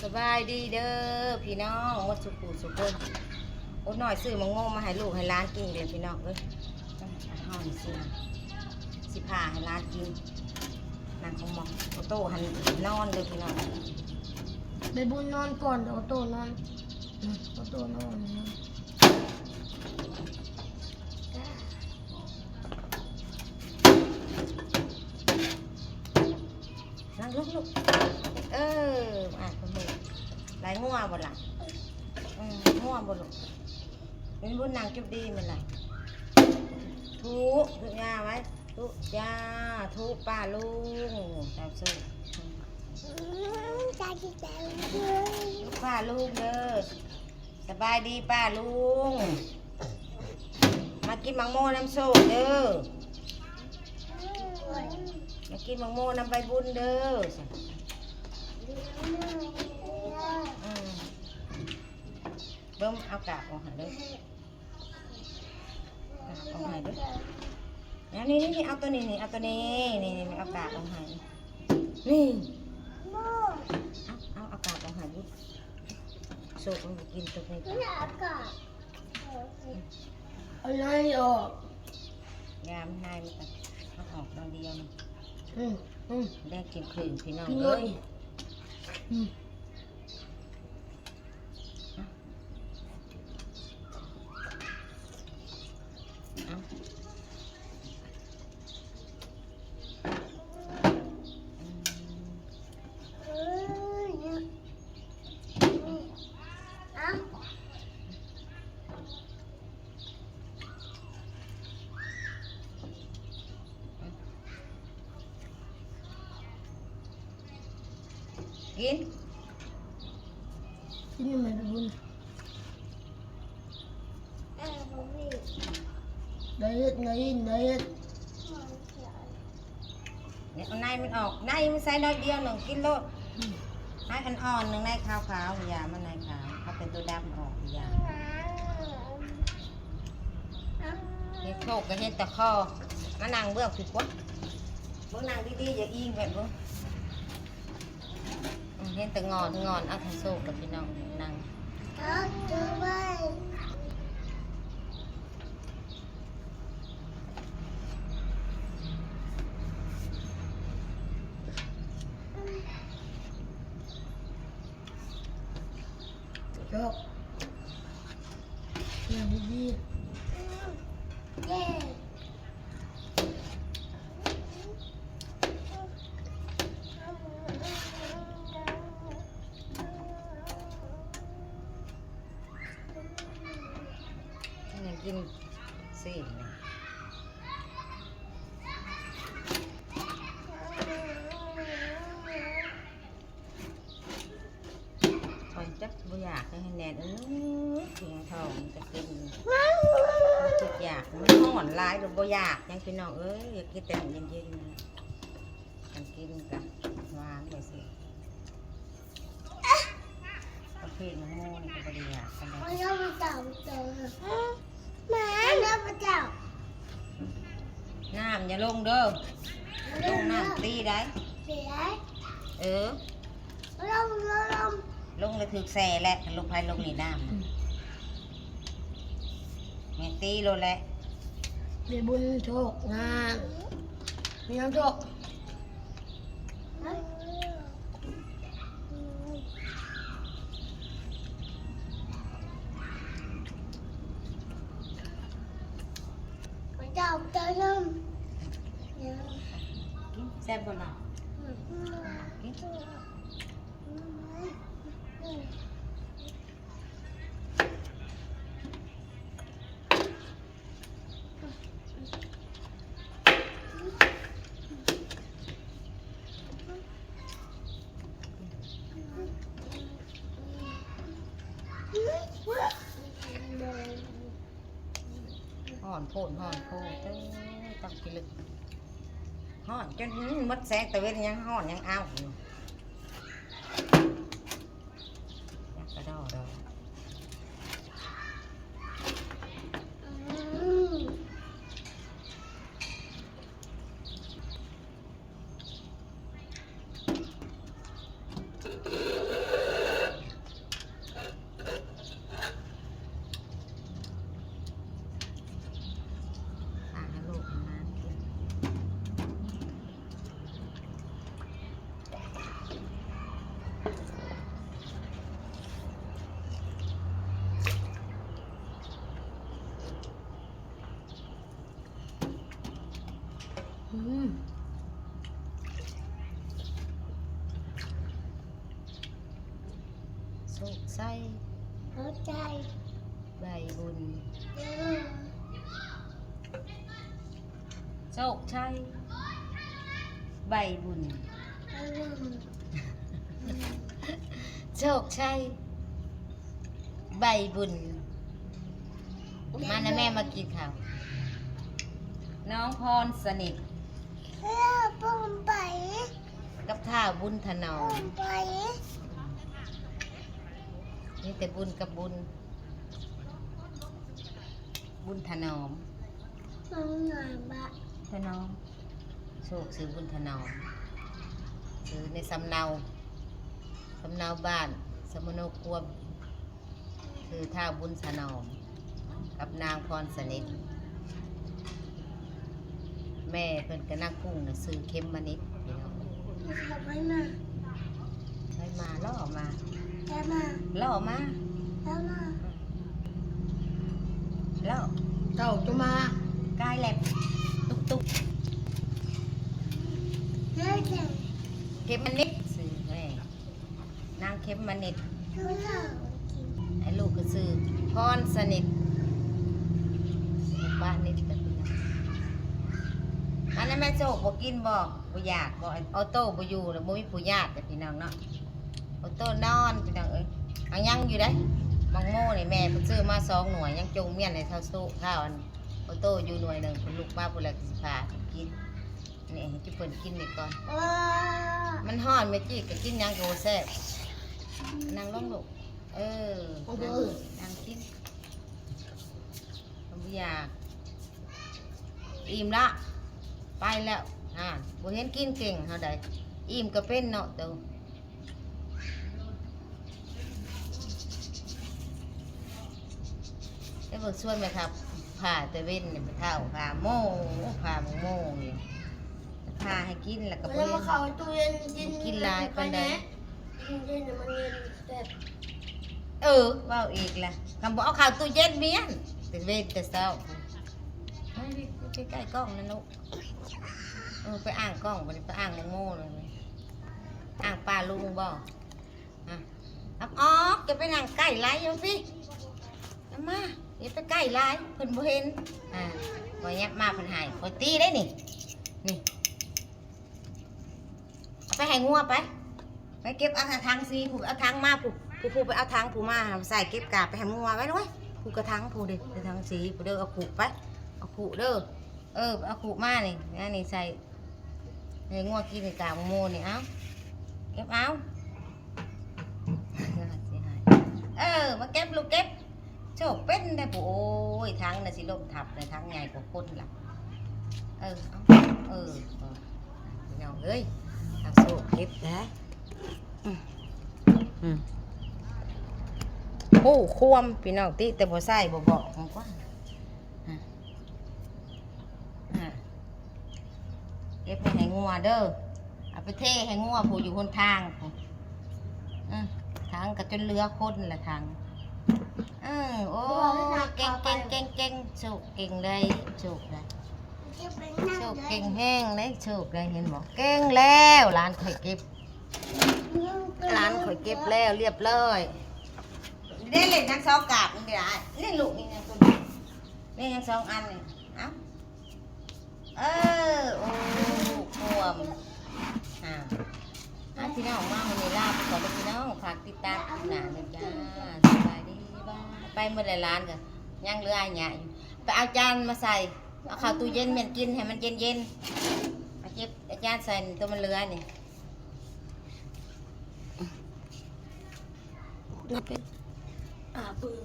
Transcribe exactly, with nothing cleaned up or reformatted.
สบายดีเด้อพี่น้องหมดสุขุสุขคน โอ้น้อยซื้อมังโมมาให้ลูกให้หลานกินเลยพี่น้องเอ้ย เอานี่สิมา สิพาให้หลานกิน นั่งของหมอ โอโต้หันนอนเลยพี่น้อง ไปบุญนอนก่อนเดี๋ยวโอโต้นอน อืมโอโต้นอนนะ นั่งลงลูก เออ อ่ะคุณลูก หลายง่วงบ่ล่ะ อืมง่วงบ่ลูก เป็นบุญนางจุบดีมันล่ะ ทุ ทุยาไว้ ทุยา ทุป้าลุง ตามสู้ อืมใจดีใจ ทุป้าลุงเด้อ สบายดีป้าลุง มากินมังโมน้ำโซ่เด้อ มากินมังโมน้ำใบบุญเด้อ อืมเบิ่งเอากาบออกให้เด้อ กาบออกให้เด้อ แล้วนี่นี่นี่เอาตัวนี้นี่ เอาตัวนี้ นี่นี่เอากาบออกให้ นี่ เอาเอาเอากาบออกให้ลูก โซ่มันกินตัวนี้ก่อน เอาไล่ออก ยามนายมันก็เอาออกตอนเดียวนี่ อืมอืม ได้กินคืนพี่น้อง กินหม เอ้ ด ย อืม เอา กิน กินยังไงไปบุญได้เฮ็ดได้ยินได้เฮ็ด เนี่ยเอาในมันออก ในมันใส่น้อยเดียวหนึ่งกินโลด ในอ่อนๆหนึ่งในขาวๆอย่ามันในขาวเอาเป็นตัวดำออกอย่า เฮ็ดโชคก็เฮ็ดแต่คอ มานั่งเบื้องผิดกว่าเบื้องนั่งดีๆอย่าอิงแบบเบื้องอืมเห็นแต่งอนงอนเอาทางโชคกับพี่น้องนั่ง จบอย่างดี ยังกินสิ คอยจักบ่อยากให้แนนเอ้ยเสียงทองมันจะกินมันคิดอยากมันฮ้อนหลายหรือบ่อยากยังพี่น้องเอ้ยอยากกินแต่เย็นๆนะกันกินกันวางไปสิประเภทมะม่วงนี่ก็บ่ได้อยากกันเลย มันก็ไปจับเจอหมาแล้วไปจับ น้ำอย่าลงเด้อลงน้ำตีได้ เสีย เออ ลงลงลง ลงเลยถือแซ่แหละลงพายลงนี่น้ำน่ะแม่ตีโลดแหละ มีบุญโชคงานมีน้ำโชค เจ้าเจ้าน้ำ กินแซ่บบ่ล่ะกิน ฮ้อนโพดฮ้อนโพดเอ้ยต้องกินลึกฮ้อนจนหมดแสงตะเวนยังฮ้อนยังอ้าวอยู่ อยากกระดอดอก อืม โชคชัย เข้าใจ ใบบุญ เออ โชคชัย ใบบุญ เออ โชคชัย ใบบุญ มานะแม่มากินข้าว น้องพรสนิท แล้วผมไป กับท้าวบุญถนอ ผม มไป มีแต่บุญกับบุญ บุญถนอม มันงานบะ ถนอม โชคชื่อบุญถนอม ชื่อในสำเนา สำเนาบ้าน สำเนาครัว ชื่อท้าวบุญถนอม กับนางพรสนิท แม่เพิ่นก็นักกุ้งนะชื่อเข็มมณิดพี่น้อง ทำไมมา ใช่มาล่อมา แล้วมา ล่อมา แล้วมา ล่อ เก่าจะมา กายแลบตุกตุก แล้วจะ เข็มมณิดชื่อแม่นางเข็มมณิด คือเรากิน ไอ้ลูกก็ชื่อพรสนิทบ้านนิดแบบนี้อันนั้นแม่โชคบ่กินบ่บ่อยากบ่ออโต้บ่อยู่แล้วบ่มีผู้ญาติแต่พี่น้องเนาะออโต้นอนพี่น้องเอ้ยเอายังอยู่ได้มังโมนี่แม่เพิ่นซื้อมาสองหน่วยยังจงเมียนให้เท่าโซ่ข้าวอันออโต้อยู่หน่วยหนึ่งเพิ่นลูกมาผู้แลกสิพากินนี่ให้จุเพิ่นกินนี่ก่อน ว้า มันฮ้อนแม่จี้ก็กินหยังก็บ่แซ่บนั่งลงลูกเออนั่งนั่งกิน บ่อยาก อิ่มละ ไปแล้วอ่าบ่เห็นกินเก่งเฮาใดอิ่มก็เป็นเนาะเตาแล้วเบิ่งชวนแม่ครับผ่าแต่เว้นเนี่ยไปเท่าผ่าโม่ผ่าโม่อยู่ผ่าให้กินแล้วก็บ่ แล้ว เห็ มาน เข้าตู้เย็นกิน กินหลายปานใด กินเย็นเนี่ยมันเย็นแซ่บ เออเว้าอีกละคำบอกเอาเข้าตู้เย็นเมียนแต่เว้นแต่เช้าไปไปใกล้ๆกล้องนั่นลูกเออไปอ่างกล้องบ่ได้ไปอ่างโมโม่เลยอ่างป้าลุงบ่อ่ะอับออกจะไปนั่งใกล้ไรอยู่พี่เอามาอย่าไปใกล้ไรเพิ่นบ่เห็นอ่าบ่ยับมาเพิ่นหายบ่ตีได้นี่ นี่ เอาไปให้งัวไป ไปเก็บเอาถังสีผู้เอาถังมาผู้ผู้ผู้ไปเอาถังผู้มาใส่เก็บกาบไปให้งัวไว้ด้วยผู้กระถังผู้เด้กระถังสีผู้เด้อเอาผูกไป เอาผูกเด้อเออเอาผูกมานี่นี่นี่ใส่ให้งัวกินนี่กาบโมนี่เอาเก็บเอาเออมาเก็บลูกเก็บ โชคเป็นได้ผู้โอ้ยทั้งน่ะสิล้มทับเลยทั้งใหญ่กว่าคนละเออเอาเออพี่น้องเอ้ยเอาโชคเก็บนะอืมอืมโอ้ความพี่น้องติแต่บ่ใส่บ่บอกมันกว่าอ่ะอ่ะเก็บไปให้งัวเด้อเอาไปเทให้งัวผู้อยู่หนทางผู้อืมทางก็จนเหลือคนละทาง เออโอ้เก่งเก่งเก่งเก่งโชคเก่งเลยโชคเลยโชคเก่งแห้งเลยโชคเลยเห็นบอกเก่งแล้วร้านข่อยเก็บร้านข่อยเก็บแล้วเรียบร้อยได้เล่นทั้งสองกาบนี่เดี๋ยวนี่ลูกนี่ยังตัวนี้นี่ยังสองอันนี่เอ้าเออโอ้ควมอ่า อ่ะพี่น้องมาวันนี้ลาไปก่อนเลยพี่น้องฝากติดตามคลิปหน้านะจ้าสบายดีบ้ายไปเมื่อไรร้านกันยังเหลืออย่างเงี้ยไปเอาจานมาใส่เอาเข้าตู้เย็นเมียนกินให้มันเย็นเย็นๆเอาเก็บเอาจานใส่ตัวมันเหลือนี่ มันเป็นอ่าเปืน